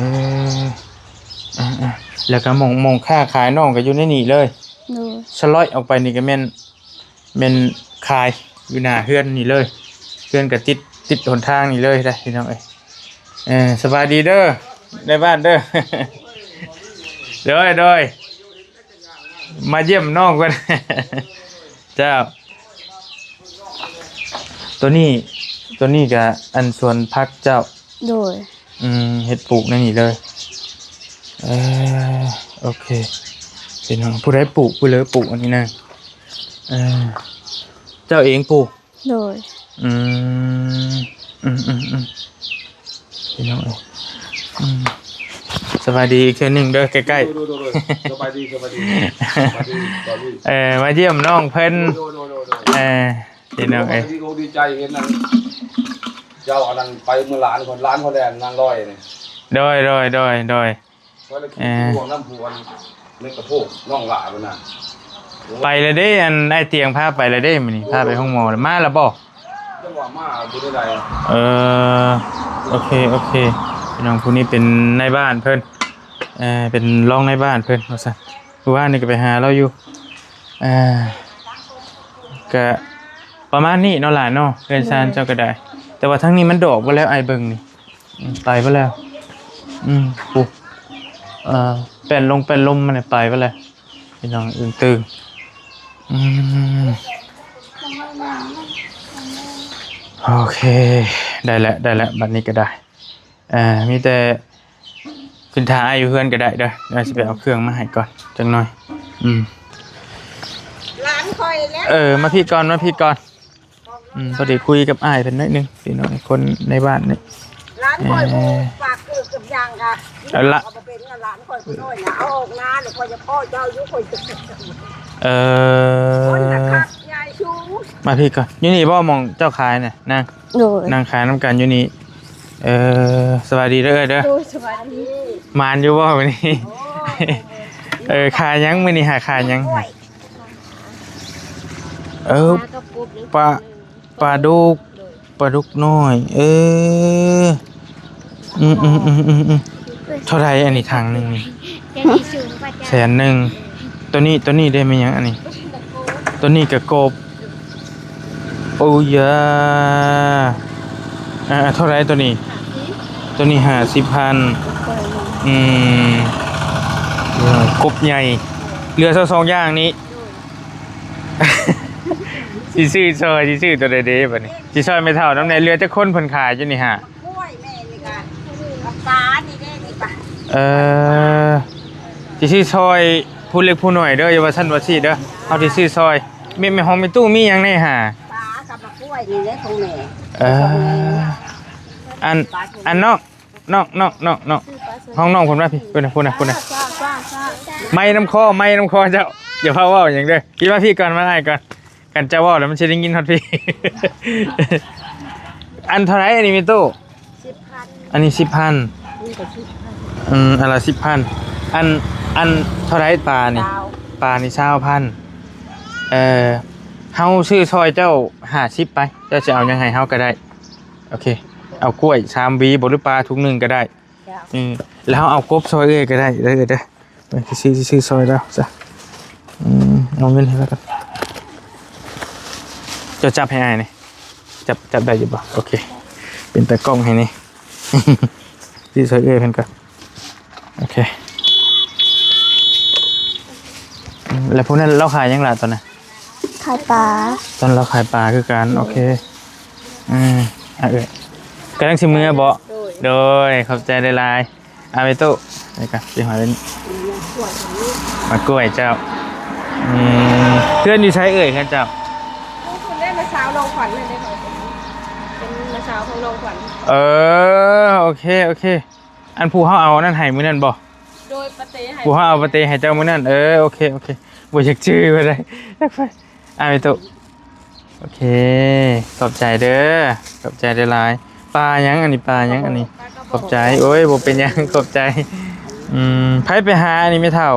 ອ່າໆ ແລ້ວກໍໝ່ອງ ໝ່ອງຄ້າຂາຍນ້ອງກໍຢູ່ໃນນີ້ເລີຍ. ໂດຍ ສະຫຼອຍອອກໄປນີ້ກໍແມ່ນ ແມ່ນຂາຍຢູ່ໜ້າເຮືອນນີ້ເລີຍ ເຮືອນກໍຕິດ ຕິດຫົນທາງນີ້ເລີຍເດ້ພີ່ນ້ອງເອີຍ. ເອີ ສະບາຍດີເດີ ນາຍບ້ານເດີ. ໂດຍ ໂດຍ ມາຢ້ຽມນ້ອງກ່ອນ ເຈົ້າ. ໂຕນີ້ ໂຕນີ້ກະອັນສວນຜັກເຈົ້າ? ໂດຍ ອືມ ເຮັດປູກໃນນີ້ເລີຍ. ເອີ ໂອເຄ ເປັນຂອງຜູ້ໃດປູກ ຜູ້ເລີປູກອັນນີ້ນະ? ເອີ ເຈົ້າເອງປູກ? ໂດຍ ອືມ ອືມໆ ພີ່ນ້ອງເອີຍ ອືມ ສະບາຍດີອີກເທື່ອໜຶ່ງເດີ ໃກ້ໆ ໂດຍໆ ໂດຍໆ ສະບາຍດີ ສະບາຍດີ ສະບາຍດີ ສະບາຍດີ ເອີ ມາຢ້ຽມນ້ອງເພິ່ນ ໂດຍໆ ໂດຍໆ ເອີ ພີ່ນ້ອງເອີຍ ດີອົກດີໃຈເຫັນນັ້ນ ເຈົ້າອັນນັ້ນໄປເມືອງຫຼານຄົນ ຫຼານຄົນແດນນາງລອຍນີ້ ໂດຍໆໆໆ ຂ້ອຍລະຄິດ ເອີ ຫ່ວງນຳຜູ້ອັນເມັກກະໂພກນ້ອງຫຼ້າພຸ້ນນະ ໄປແລ້ວເດ້ ອັນອ້າຍຕຽງພາໄປແລ້ວເດ້ ມື້ນີ້ພາໄປໂຮງໝໍແລ້ວ ມາແລ້ວບໍ່? ຈັງຫວະມາບໍ່ໄດ້ໄດ້ ເອີ ໂອເຄ ໂອເຄ ພີ່ນ້ອງ ຜູ້ນີ້ເປັນນາຍບ້ານເພິ່ນ ເອີ ເປັນຮອງນາຍບ້ານເພິ່ນວ່າຊັ້ນ ມື້ວານນີ້ກໍໄປຫາລາວຢູ່ ເອີ ກະປະມານນີ້ເນາະຫຼານເນາະ ເຮືອນຊານເຈົ້າກໍໄດ້ ແຕ່ວ່າທາງນີ້ມັນດອກເບິດແລ້ວ ອ້າຍເບິ່ງນີ້ ອືມ ໄປເບິດແລ້ວ ອືມ ປູ ເອີ ແປ້ນລົງແປ້ນລົມມັນໄປເບິດແລ້ວ ພີ່ນ້ອງ ອຶ້ງຕຶງ ອືມ ໂອເຄ ໄດ້ແລ້ວ ໄດ້ແລ້ວ ບັດນີ້ກໍໄດ້ ເອີ ມີແຕ່ຂຶ້ນຖ້າອ້າຍຢູ່ເຮືອນກໍໄດ້ເດີ ດຽວຊິໄປເອົາເຄື່ອງມາໃຫ້ກ່ອນຈັກໜ່ອຍ ອືມ ຫຼານຂ້ອຍແລ້ວ ເອີ ມາພີ້ກ່ອນ ມາພີ້ກ່ອນ ອືມ ພໍດີຄຸຍກັບອ້າຍເພິ່ນໜ້ອຍໜຶ່ງ ພີ່ນ້ອງ ຄົນໃນບ້ານນີ້ ຫຼານຂ້ອຍ ເອີ ຜູ້ປາກເກີກ ກັບຫຍັງກະ ເອົາລະ ເຂົາບໍ່ເປັນ ຫຼານຂ້ອຍຜູ້ນ້ອຍນະ ເອົາອອກນາແລ້ວ ຂ້ອຍຈະພໍ້ເຈົ້າຢູ່ ຂ້ອຍ ເອີ ຄົນນະຄັກໃຫຍ່ສູງ ມາພີ້ກ່ອນ. ຢູ່ນີ້ບໍ່ ໝ່ອງເຈົ້າຂາຍນະ ນາງ? ໂດຍ ນັ່ງຂາຍນຳກັນຢູ່ນີ້. ເອີ ສະບາຍດີເດີເອື້ອຍເດີ. ໂດຍ ສະບາຍດີ. ໝານຢູ່ບໍ່ມື້ນີ້? ໂອ້ຍ ເອີ ຂາຍຫຍັງມື້ນີ້ ຫາຂາຍຫຍັງ? ເອີ ປາ ປາດຸກ ປາດຸກນ້ອຍ ເອີ ອືມໆໆໆ ເທົ່າໃດອັນນີ້ຖັງໜຶ່ງນີ້? ແສນໜຶ່ງ. ໂຕນີ້ ໂຕນີ້ເດ້ແມ່ນຫຍັງອັນນີ້? ໂຕນີ້ກະກົບ. ໂອ້ຢາ ອ່າ ເທົ່າໃດໂຕນີ້? ໂຕນີ້ຫ້າສິບພັນ. ອືມ ກົບໃຫຍ່ ເຫຼືອຊາວສອງຢ່າງນີ້. ຊິຊື້ຊ່ອຍ ຊິຊື້ໂຕໃດເດບັດນີ້? ຊິຊ່ອຍແມ່ເຖົ້ານຳແດ່. ເຫຼືອຈັກຄົນເພິ່ນຂາຍຢູ່ນີ້ຫາ? ກ້ວຍແມ່ນີ້ກະ ກັບປານີ້ເດ້ນີ້ກະ ເອີ ຊິຊື້ຊ່ອຍຜູ້ເລັກຜູ້ນ້ອຍເດີ ຢ່າວ່າຊັ້ນວ່າຊີ້ເດີ. ເຮົາຊິຊື້ຊ່ອຍ ແມ່ ແມ່ ຂອງແມ່ຕູ້ມີຫຍັງແດ່ຫາ? ປາກັບໝາກກ້ວຍນີ້ເດ້ຂອງແມ່. ເອີ ອັນ ອັນນ້ອງ ນ້ອງ ນ້ອງ ນ້ອງ ນ້ອງ ຫ້ອງນ້ອງເພິ່ນມາພີ້ ພຸ້ນນະ ພຸ້ນນະ ພຸ້ນນະ. ໄມ້ນຳຄໍ ໄມ້ນຳຄໍເຈົ້າ ຢ່າພາເວົ້າຫຍັງເດີ. ພີ້ມາພີ້ກ່ອນ ມາອ້າຍກ່ອນ ຄັນເຈົ້າເວົ້າແລ້ວມັນຊິໄດ້ຍິນຮອດພີ້. ອັນເທົ່າໃດອັນນີ້ແມ່ຕູ້? ສິບພັນ. ອັນນີ້ສິບພັນ. ນີ້ກໍສິບພັນ. ອືມ ອັນລະສິບພັນ. ອັນ ອັນເທົ່າໃດປານີ້? ຊາວ. ປານີ້ຊາວພັນ. ເອີ ເຮົາຊື້ຊ່ອຍເຈົ້າຫ້າສິບໄປ ເຈົ້າຊິເອົາຫຍັງໃຫ້ເຮົາກໍໄດ້. ໂອເຄ ເອົາກ້ວຍສາມຫວີບໍ ຫຼືປາຖົງໜຶ່ງກໍໄດ້. ເຈົ້າ. ອືມ ແລ້ວເຮົາເອົາກົບຊ່ອຍເອື້ອຍກໍໄດ້ເດີ ເດີ. ໄປ ຊິຊື້ ຊິຊື້ຊ່ອຍລາວຊະ. ອືມ ເອົາເງິນໃຫ້ລາວກ່ອນ. ເຈົ້າຈັບໃຫ້ອ້າຍແດ່ ຈັບ ຈັບໄດ້ຢູ່ບໍ່? ໂອເຄ ເປັນຕາກ້ອງໃຫ້ແດ່. ຊິຊ່ອຍເອື້ອຍເພິ່ນກ່ອນ. ໂອເຄ ອືມ ແລ້ວຜູ້ນັ້ນລາວຂາຍຫຍັງລະຕອນນັ້ນ? ຂາຍປາ. ຕອນລາວຂາຍປາຄືກັນ. ໂອເຄ ອືມ ອ່ະ ເອີ ກຳລັງຊິເມືອບໍ? ໂດຍ ໂດຍ ຂອບໃຈຫຼາຍໆ. ອາ ໄປຕູ້ ນີ້ກະຊິຫອຍເປັນໝາກກ້ວຍເຈົ້າ. ອືມ ເຮືອນຢູ່ໃສເອື້ອຍ ເຮືອນເຈົ້າ? ຢູ່ພຸ້ນເດ້ ນ້າສາວນ້ອງຂວັນເລີຍເດ້ ເປັນນ້າສາວຂອງນ້ອງຂວັນ. ເອີ ໂອເຄ ໂອເຄ. ອັນຜູ້ເຮົາເອົາອັນນັ້ນໃຫ້ມື້ນັ້ນບໍ? ໂດຍ ປາເຕໃຫ້ ຜູ້ເຮົາເອົາປາເຕໃຫ້ເຈົ້າມື້ນັ້ນ. ເອີ ໂອເຄ ໂອເຄ ບໍ່ຢາກຈື່ວ່າໄດ໋ ຢາກໄປ ອາ ໄປຕູ້. ໂອເຄ ຂອບໃຈເດີ ຂອບໃຈຫຼາຍໆ. ປາຫຍັງອັນນີ້? ປາຫຍັງອັນນີ້? ຂອບໃຈ. ໂອ້ຍ ບໍ່ເປັນຫຍັງ ຂອບໃຈ. ອືມ ໃຜໄປຫາອັນນີ້ແມ່ເຖົ້າ?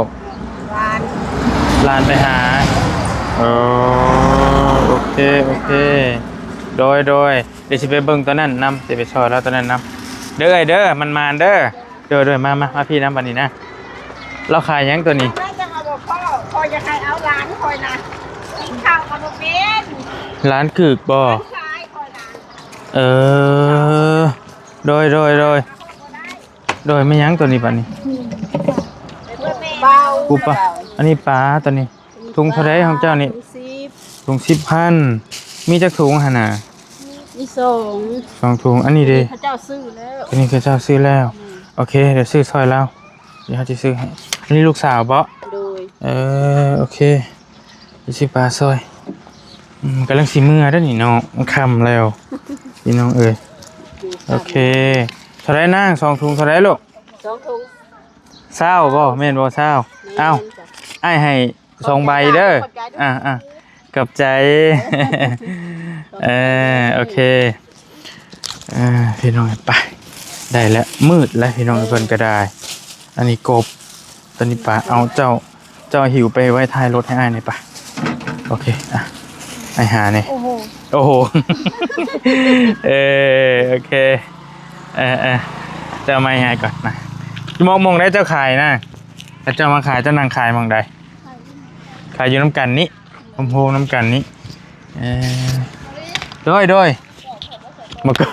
ຫຼານ ຫຼານໄປຫາ. ໂອ ໂອເຄ ໂອເຄ ໂດຍ ໂດຍ. ດຽວຊິໄປເບິ່ງຕົວນັ້ນນຳ ຊິໄປຊ່ອຍລາວຕົວນັ້ນນຳເດີ ເອື້ອຍເດີ ໝານໆເດີ. ໂດຍ ໂດຍ ມາ ມາ ມາພີ້ນຳບັດນີ້ນະ. ລາວຂາຍຫຍັງຕົວນີ້? ຂ້ອຍຈະເອົາບໍ່ພໍ ຂ້ອຍຢາກໃຫ້ເອົາຫຼານຂ້ອຍນະ ກິນເຂົ້າກໍບໍ່ເປັນ. ຫຼານກືກບໍ່? ຂາຍຂ້ອຍນະ. ເອີ ໂດຍ ໂດຍ ໂດຍ ໂດຍ. ແມ່ນຫຍັງຕົວນີ້ບັດນີ້? ເບົາ ປູປາ. ອັນນີ້ປາຕົວນີ້. ຖົງເທົ່າໃດຂອງເຈົ້ານີ້? ຖົງສິບ ຖົງສິບພັນ. ມີຈັກຖົງຫັ້ນນະ? ມີສອງ ສອງຖົງ. ອັນນີ້ເດ? ເຂົາເຈົ້າຊື້ແລ້ວ ອັນນີ້ເຂົາເຈົ້າຊື້ແລ້ວ. ອືມ ໂອເຄ ດຽວຊື້ຊ່ອຍລາວ ດຽວເຮົາຊິຊື້ໃຫ້. ອັນນີ້ລູກສາວບໍ? ໂດຍ ເອີ ໂອເຄ ດຽວຊື້ປາຊ່ອຍ. ອືມ ກຳລັງຊິເມືອເດ້ນີ້ເນາະ ຄ່ຳແລ້ວ ພີ່ນ້ອງເອີຍ. ໂອເຄ ເທົ່າໃດນາງ? ສອງຖົງເທົ່າໃດລູກ? ສອງຖົງຊາວບໍ? ແມ່ນບໍ່? ຊາວ. ແມ່ນ. ອ້າວ ອ້າຍໃຫ້ ສອງໃບເດີ. ຂອບໃຈເດີ. ອ່າໆ ຂອບໃຈ. ເອີ ໂອເຄ ເອີ ພີ່ນ້ອງ ໄປ ໄດ້ແລ້ວ ມືດແລ້ວພີ່ນ້ອງ. ເພິ່ນກໍໄດ້ ອັນນີ້ກົບ ຕົວນີ້ປາ. ເອົາ ເຈົ້າ ເຈົ້າຫິ້ວໄປໄວ້ທ້າຍລົດໃຫ້ອ້າຍແດ່ປະ. ໂອເຄ ອ່ະ ອ້າຍຫາແດ່. ໂອ້ໂຫ ໂອ້ໂຫ ເອີ ໂອເຄ ເອີໆ ເຈົ້າມາໃຫ້ອ້າຍກ່ອນນະ. ໝ່ອງ ໝ່ອງໃດເຈົ້າຂາຍນະ? ຖ້າເຈົ້າມາຂາຍ ເຈົ້ານັ່ງຂາຍໝ່ອງໃດ? ຂາຍຢູ່ນຳກັນນີ້ ໂຮມໆນຳກັນນີ້. ເອີ ໂດຍ ໂດຍ ມາກໍ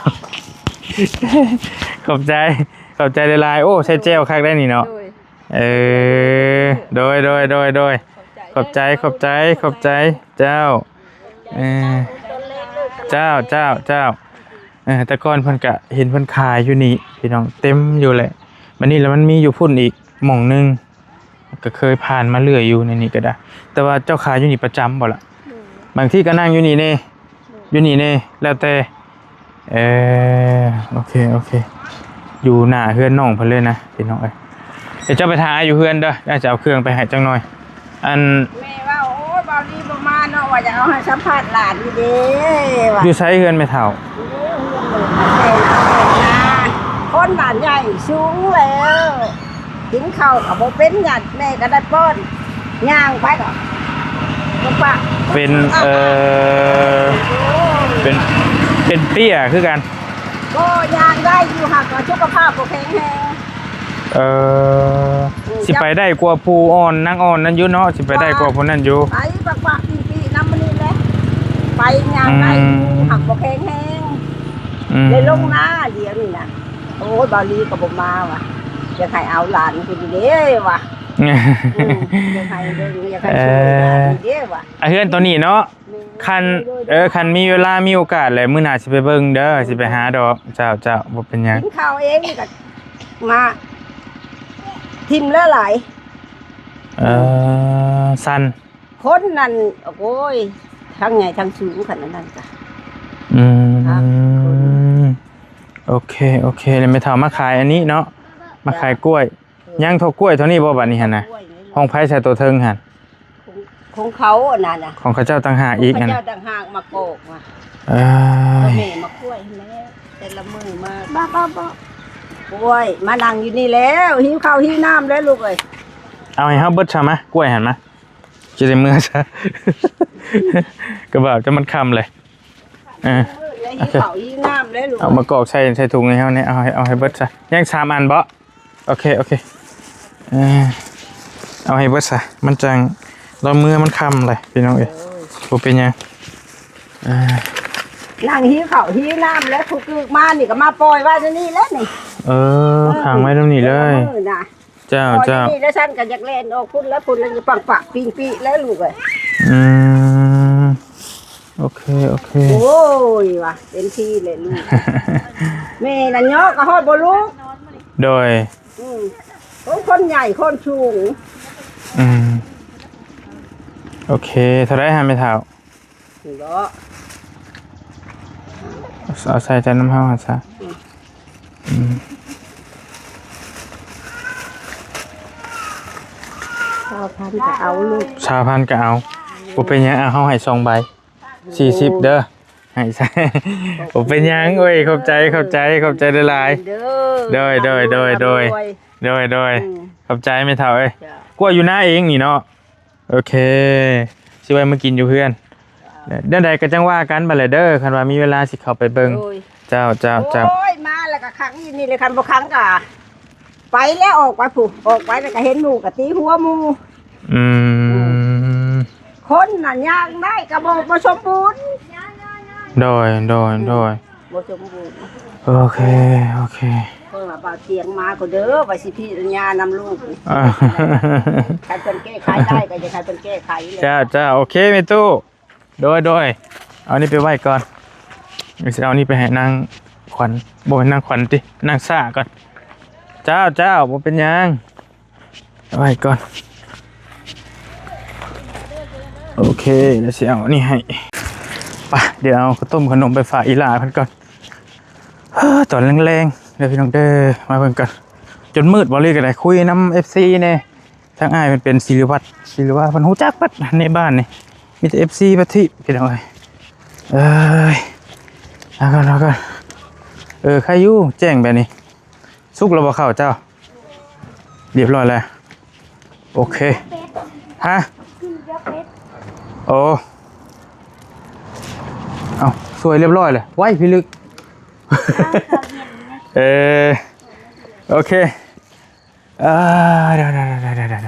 ຂອບໃຈ ຂອບໃຈຫຼາຍໆ. ໂອ້ ໃສ່ແຈ່ວຄັກໄດ໋ນີ້ເນາະ. ໂດຍ ເອີ ໂດຍ ໂດຍ ໂດຍ ໂດຍ. ຂອບໃຈ ຂອບໃຈ ຂອບໃຈ ຂອບໃຈເຈົ້າ. ເອີ ເຈົ້າ ເຈົ້າ ເຈົ້າ. ເອີ ແຕ່ກ່ອນເພິ່ນກະເຫັນເພິ່ນຂາຍຢູ່ນີ້ພີ່ນ້ອງ ເຕັມຢູ່ແຫຼະ. ບັດນີ້ລະມັນມີຢູ່ພຸ້ນອີກໝ່ອງໜຶ່ງ ກໍເຄີຍຜ່ານມາເລື້ອຍຢູ່ໃນນີ້ກໍໄດ້. ແຕ່ວ່າເຈົ້າຂາຍຢູ່ນີ້ປະຈຳບໍ່ລະ? ໂດຍ ບາງທີກໍນັ່ງຢູ່ນີ້ແດ່ ໂດຍ ຢູ່ນີ້ແດ່ ແລ້ວແຕ່. ເອີ ໂອເຄ ໂອເຄ. ຢູ່ໜ້າເຮືອນນ້ອງເພິ່ນເລີຍນະພີ່ນ້ອງເອີຍ. ດຽວເຈົ້າໄປຖ້າອ້າຍຢູ່ເຮືອນເດີ ອ້າຍຈະເອົາເຄື່ອງໄປໃຫ້ຈັກໜ່ອຍ. ອັນ ແມ່ວ່າ ໂອ້ຍ ເບົາລີບໍ່ມາເນາະ ວ່າຢາກເອົາໃຫ້ສຳພາດຫຼານຢູ່ເດ້ວ່າ. ຢູ່ໃສເຮືອນແມ່ເຖົ້າ? ເອີ ເຮືອນແມ່ເຖົ້າ ຄົນບ້ານໃຫຍ່ສູງແລ້ວ ກິນເຂົ້າກໍບໍ່ເປັນ ຍາດແມ່ກໍໄດ້ປ້ອນ ຍ່າງໄປກໍ ກໍປະ ເປັນ ເອີ ເປັນ ເປັນເຕ້ຍຄືກັນ. ກໍຍ່າງໄດ້ຢູ່ ຫາກວ່າສຸຂະພາບບໍ່ແຂງແຮງ. ເອີ ອືມ ຊິໄປໄດ້ກວ່າຜູ້ອ່ອນ ນາງອ່ອນນັ້ນຢູ່ເນາະ ຊິໄປໄດ້ກວ່າຜູ້ນັ້ນຢູ່. ໄປປະໆປີໆນຳມັນນີ້ແຫຼະ ໄປຍ່າງໄດ້ຢູ່ ອືມ ຫາກບໍ່ແຂງແຮງ. ອືມ ໄດ້ລົງນາດຽວນີ້ນະ. ໂອ້ຍ ເບົາລີກໍບໍ່ມາວ່າ ຢາກໃຫ້ເອົາຫຼານພຸ້ນເດ້ວ່າ. ອືມ ຢາກໃຫ້ເບິ່ງ ຢາກໃຫ້ຊ່ວຍຫຼານເດ້ວ່າ. ອາ ເຮືອນໂຕນີ້ເນາະ. ແມ່ນ ຄັນ ໂດຍໆ ເອີ ຄັນມີເວລາມີໂອກາດແຫຼະ ມື້ໜ້າຊິໄປເບິ່ງເດີ ໂດຍໆ ຊິໄປຫາດອກ. ເຈົ້າ ເຈົ້າ ບໍ່ເປັນຫຍັງ. ກິນເຂົ້າເອງນີ້ກໍມາຖິ້ມຫຼາຍໆ. ເອີ ອືມ ສັ່ນ ຄົນນັ້ນ ໂອ້ຍ ທັງໃຫຍ່ທັງສູງຂະໜາດນັ້ນກະ. ອືມ ຄັກ ໂອເຄ ໂອເຄ ແລ້ວແມ່ເຖົ້າມາຂາຍອັນນີ້ເນາະ ມາຂາຍກ້ວຍ. ເຈົ້າ ຍັງເທົ່າກ້ວຍເທົ່ານີ້ບໍ່ ບາດນີ້ຫັ້ນນະ? ກ້ວຍນີ້ ຂອງໃຜຊະໂຕເທິງຫັ້ນ? ຂອງ ຂອງເຂົາອັນນັ້ນນະ ຂອງເຂົາເຈົ້າຕ່າງຫາກອີກຫັ້ນນະ. ເຂົາເຈົ້າຕ່າງຫາກມາກອກມາ. ເອີຍ ແມ່ມາກ້ວຍຫັ້ນແຫຼະ ແຕ່ລະມື້ມາ. ບໍ່ ບໍ່ ບໍ່ ໂອ້ຍ ມານັ່ງຢູ່ນີ້ແລ້ວ ຫິວເຂົ້າຫິວນ້ຳແລ້ວລູກເອີຍ. ເອົາໃຫ້ເຮົາເບິດຊະມາ ກ້ວຍຫັ້ນມາ ຊິໄດ້ເມືອຊະ ກະບາດຈະມັນຄ່ຳເລີຍ. ເອີ ຫິວເຂົ້າຫິວນ້ຳແລ້ວລູກເອີຍ. ເອົາມາກອກໃສ່ ໃສ່ຖົງໃຫ້ເຮົາແດ່ ເອົາໃຫ້ ເອົາໃຫ້ເບິດຊະ. ຍັງສາມອັນບໍ່? ໂອເຄ ໂອເຄ ເອີ ເອົາໃຫ້ເບິດຊະ ມັນຈັ່ງ ລາວເມືອມັນຄ່ຳເລີຍພີ່ນ້ອງເອີຍ. ໂອ້ຍ ບໍ່ເປັນຫຍັງ. ເອີ ນັ່ງຫິວເຂົ້າຫິວນ້ຳແລ້ວ ຜູ້ກຶກມານີ້ກໍມາປ່ອຍໄວ້ໃນນີ້ແຫຼະນີ້. ເອີ ເອີ ຂັງໄວ້ນຳນີ້ເລີຍ. ເຈົ້າ ເຈົ້າ ນີ້ແລ້ວ ຊັ້ນກໍຢາກແລ່ນອອກພຸ້ນແລ້ວ ພຸ້ນແລ້ວ ປັງປະປິງປີແລ້ວລູກເອີຍ. ອືມ ໂອເຄ ໂອເຄ. ໂອ້ຍ ວ່າເຕັມທີ່ແຫຼະລູກ ແມ່ນະ ຍໍກໍຮອດບໍ່ລູກ. ໂດຍ ອືມ ໂອ້ ຄົນໃຫຍ່ຄົນສູງ. ອືມ ໂອເຄ. ເທົ່າໃດຫາແມ່ເຖົ້າ? ນີ້ເບາະ ເອົາໃສ່ໃຈນຳເຮົາຫັ້ນຊະ. ອືມ ອືມ ຊາວພັນກໍເອົາລູກ ຊາວພັນກໍເອົາ. ບໍ່ເປັນຫຍັງ ເອົາ ເຮົາໃຫ້ສອງໃບ ສີ່ສິບເດີ ໃຫ້ໃສ່. ບໍ່ເປັນຫຍັງເວີຍ ຂອບໃຈ ຂອບໃຈ ຂອບໃຈຫຼາຍໆ ເດີ. ໂດຍ ໂດຍ ໂດຍ ໂດຍ ອືມ ຂອບໃຈແມ່ເຖົ້າເອີຍ. ເຈົ້າ ກ້ວຍຢູ່ນາເອງນີ້ເນາະ. ໂອເຄ ຊິແວ່ມາກິນຢູ່ເຮືອນ. ແນວໃດກໍຈັ່ງວ່າກັນບັດແຫຼະເດີ ຄັນວ່າມີເວລາຊິເຂົ້າໄປເບິ່ງ. ໂດຍ ເຈົ້າ ເຈົ້າ ເຈົ້າ. ໂອ້ຍ ມາແລ້ວກໍຄັກອີ່ນີ້ແຫຼະ ຄັນບໍ່ຄັກກໍໄປແລ້ວ ອອກໄປພຸ້ນ ອອກໄປແລ້ວກໍເຫັນໝູ່ກໍຕີຫົວໝູ່. ອືມ ອືມ ຄົນນະຍ່າງໄດ້ກໍບໍ່ ບໍ່ສົມບູນ. ໂດຍ ໂດຍ ອືມ ໂດຍ ບໍ່ສົມບູນ. ໂອເຄ ໂອເຄ. ເພິ່ນວ່າບ່າວຕຽງມາກໍເດີ ວ່າຊິພິຈາລະນານຳລູກ. ອ່າ ຄັນເພິ່ນແກ້ໄຂໄດ້ກໍຢາກໃຫ້ເພິ່ນແກ້ໄຂແຫຼະ. ເຈົ້າ ເຈົ້າ ໂອເຄ ແມ່ຕູ້. ໂດຍ ໂດຍ ເອົານີ້ໄປໄວ້ກ່ອນ. ຊິເອົານີ້ໄປໃຫ້ນາງຂວັນ ບໍ່ແມ່ນນາງຂວັນຕິ ນາງສາກ່ອນ. ເຈົ້າ ເຈົ້າ ບໍ່ເປັນຫຍັງ. ໄວ້ກ່ອນ. ໂອເຄ ດຽວຊິເອົາອັນນີ້ໃຫ້. ໄປ ດຽວເອົາເຂົ້າຕົ້ມຂະໜົມໄປຝາກອີ່ຫຼ້າເພິ່ນກ່ອນ. ເອີ ຕອນແລງໆ ເດີພີ່ນ້ອງເດີ ມາເບິ່ງກັນ. ຈົນມືດ ເບົາລີກໍໄດ້ຄຸຍນຳເອັຟຊີແດ່. ທາງອ້າຍເພິ່ນເປັນສີລິວັດ ສີລິວາ ເພິ່ນຮູ້ຈັກເບິດໃນບ້ານນີ້. ມີແຕ່ເອັຟຊີບັດທີ ພີ່ນ້ອງເອີຍ. ເອີຍ ເອົາກ່ອນ ເອົາກ່ອນ. ເອີ ໃຄຢູ່ ແຈ້ງແບບນີ້. ສຸກແລ້ວບໍ່ເຂົ້າເຈົ້າ? ຮຽບຮ້ອຍແລ້ວ. ໂອເຄ. ຮະ? ໂອ້ ເອົ້າ ສວຍຮຽບຮ້ອຍແລ້ວ. ໄວ້ ພິລຶກ. ເອີ ໂອເຄ. ເອີ ດຽວ ດຽວ ດຽວ ດຽວ ດຽວ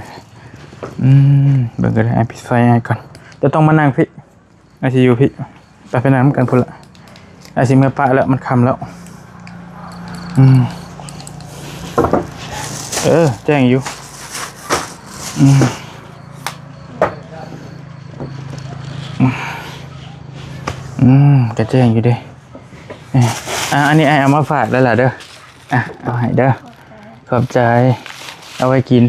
ອືມ ເບິ່ງກັນເດີ ອ້າຍປິດໄຟໃຫ້ກ່ອນ. ຈະຕ້ອງມານັ່ງພີ້ ອ້າຍຊິຢູ່ພີ້. ໄປ ໄປນັ່ງນຳກັນພຸ້ນລະ. ອ້າຍຊິເມືອປະແລ້ວ ມັນຄ່ຳແລ້ວ. ອືມ ເອີ ແຈ້ງຢູ່. ອືມ ອືມ ກະແຈ້ງຢູ່ເດ້. ອ່າ ອັນນີ້ອ້າຍເອົາມາຝາກແລ້ວລະເດີ. ອ່າ ເອົາໃຫ້ເດີ. ຂອບໃຈ. ເອົາໄວ້ກິນ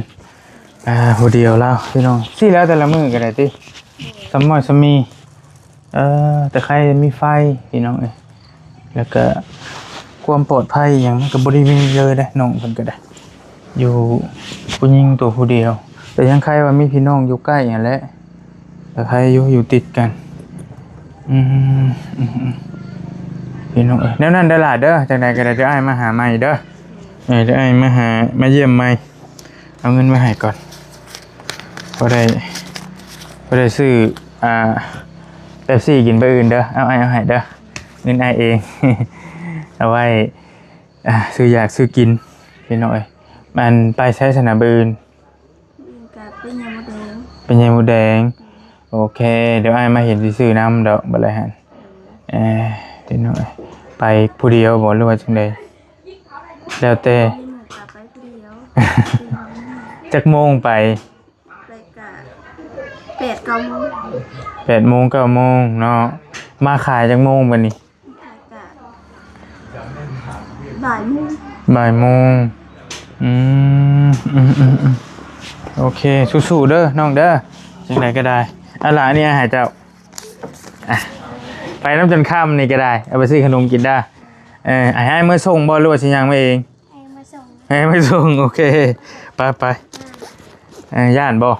ອ່າ ຜູ້ດຽວລາວ ພີ່ນ້ອງ. ຊີ້ແລ້ວແຕ່ລະມື້ກໍໄດ້ຕິ ສຳມອຍສຳມີ. ເອີ ແຕ່ໃຄມີໄຟ ພີ່ນ້ອງເອີຍ. ແລ້ວກໍ ຄວາມປອດໄພອີ່ຫຍັງມັນກໍບໍ່ໄດ້ມີເລີຍເດ້ ນ້ອງເພິ່ນກໍໄດ້ ຢູ່ຜູ້ຍິງຕົວຜູ້ດຽວ ແຕ່ຍັງໃຄວ່າມີພີ່ນ້ອງຢູ່ໃກ້ຫັ້ນແຫຼະ ກໍໃຄຢູ່ ຢູ່ຕິດກັນ. ອືມ ອືມ ອືມ ພີ່ນ້ອງເອີຍ ແນວນັ້ນເດີຫຼ້າເດີ ຈັ່ງໃດກໍໄດ້ ດຽວອ້າຍມາຫາໃໝ່ເດີ. ເອີ ດຽວອ້າຍມາຫາ ມາຢ້ຽມໃໝ່ ເອົາເງິນມາໃຫ້ກ່ອນ ພໍໄດ້ ພໍໄດ້ຊື້ ອ່າ ເປັບຊີກິນມື້ອື່ນເດີ. ເອົາ ອ້າຍເອົາໃຫ້ເດີ ເງິນອ້າຍເອງ ເອົາໄວ້ ອ່າ ຊື້ຢາກຊື້ກິນ ພີ່ນ້ອງເອີຍ. ອັນ ໄປໃສຊັ້ນນະມື້ອື່ນ? ມື້ອື່ນກະໄປເຫຍ່ມົດແດງ ໄປເຫຍ່ມົດແດງ. ໂອເຄ ດຽວອ້າຍມາເຫັນຊິຊື້ນຳດອກ ບັດແລ້ວຫັ້ນ. ເອີ ພີ່ນ້ອງເອີຍ ໄປຜູ້ດຽວບໍ່ ຫຼືວ່າຈັ່ງໃດ? ແລ້ວແຕ່ ມື້ອື່ນກະໄປຜູ້ດຽວ. ຈັກໂມງໄປ? ໄປກະແປດເກົ້າໂມງ ແປດໂມງເກົ້າໂມງເນາະ. ມາຂາຍຈັກໂມງບັດນີ້? ຂາຍກະບ່າຍໂມງ ບ່າຍໂມງ. ອືມ ອືມ ອືມ ອືມ ໂອເຄ ສູ້ໆເດີນ້ອງເດີ ຈັ່ງໃດກໍໄດ້. ອາລະ ອັນນີ້ອ້າຍໃຫ້ເຈົ້າ ອ່ະ ໄປນຳຈົນຄ່ຳນີ້ກໍໄດ້ ເອົາໄປຊື້ຂະໜົມກິນເດີ. ເອີ ໃຫ້ອ້າຍເມືອສົ່ງບໍ່ ຫຼືວ່າຊິຍ່າງມາເອງ? ໃຫ້ມາສົ່ງ ໃຫ້ມາສົ່ງ ໂອເຄ ໄປ ໄປ ເອີ ຢ້ານບໍ່?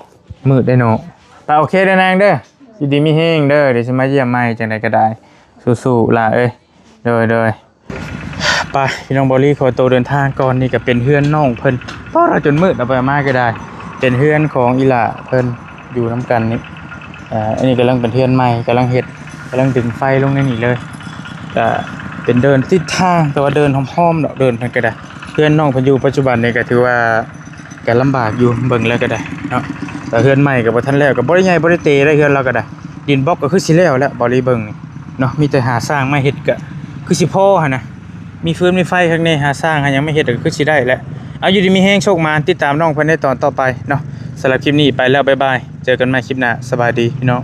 ມືດເດ້ເນາະ. ໄປ ໂອເຄເດີນາງເດີ ຢູ່ດີມີແຮງເດີ ດຽວຊິມາຢ້ຽມໃໝ່ ຈັ່ງໃດກໍໄດ້ ສູ້ໆຫຼ້າເອີຍ. ໂດຍ ໂດຍ ໄປ ພີ່ນ້ອງ ເບົາລີຂໍໂຕເດີນທາງກ່ອນ. ນີ້ກໍເປັນເຮືອນນ້ອງເພິ່ນ ປ້າ ຈົນມືດ ເອົາໄປເອົາມາກໍໄດ້ ເປັນເຮືອນຂອງອີ່ຫຼ້າເພິ່ນ ຢູ່ນຳກັນນີ້. ເອີ ອັນນີ້ກຳລັງເປັນເຮືອນໃໝ່ ກຳລັງເຮັດ ກຳລັງດຶງໄຟລົງໃນນີ້ເລີຍ. ກະເປັນເດີ່ນຕິດທາງ ແຕ່ວ່າເດີ່ນຫອມໆດອກ ເດີ່ນເພິ່ນກໍໄດ້. ເຮືອນນ້ອງເພິ່ນຢູ່ປັດຈຸບັນນີ້ກໍຖືວ່າກໍລຳບາກຢູ່ ເບິ່ງແລ້ວກໍໄດ້ເນາະ. ແຕ່ເຮືອນໃໝ່ກໍບໍ່ທັນແລ້ວ ກໍບໍ່ໄດ້ໃຫຍ່ບໍ່ໄດ້ເຕເດ້ ເຮືອນລາວກໍໄດ້. ດິນບລັອກກໍຄືຊິແລ້ວແລ້ວ ເບົາລີເບິ່ງນີ້ເນາະ ມີແຕ່ຫາຊ່າງມາເຮັດກໍຄືຊິພໍຫັ້ນນະ. ມີຟືນມີໄຟຄັກແນ່ ຫາຊ່າງຫາຫຍັງມາເຮັດກໍຄືຊິໄດ້ແຫຼະ. ເອົາ ຢູ່ດີມີແຮງ ໂຊກໝານ ຕິດຕາມນ້ອງເພິ່ນໃນຕອນຕໍ່ໄປເນາະ. ສຳລັບຄລິບນີ້ໄປແລ້ວ ບາຍບາຍ ເຈີກັນໃໝ່ຄລິບໜ້າ ສະບາຍດີພີ່ນ້ອງ.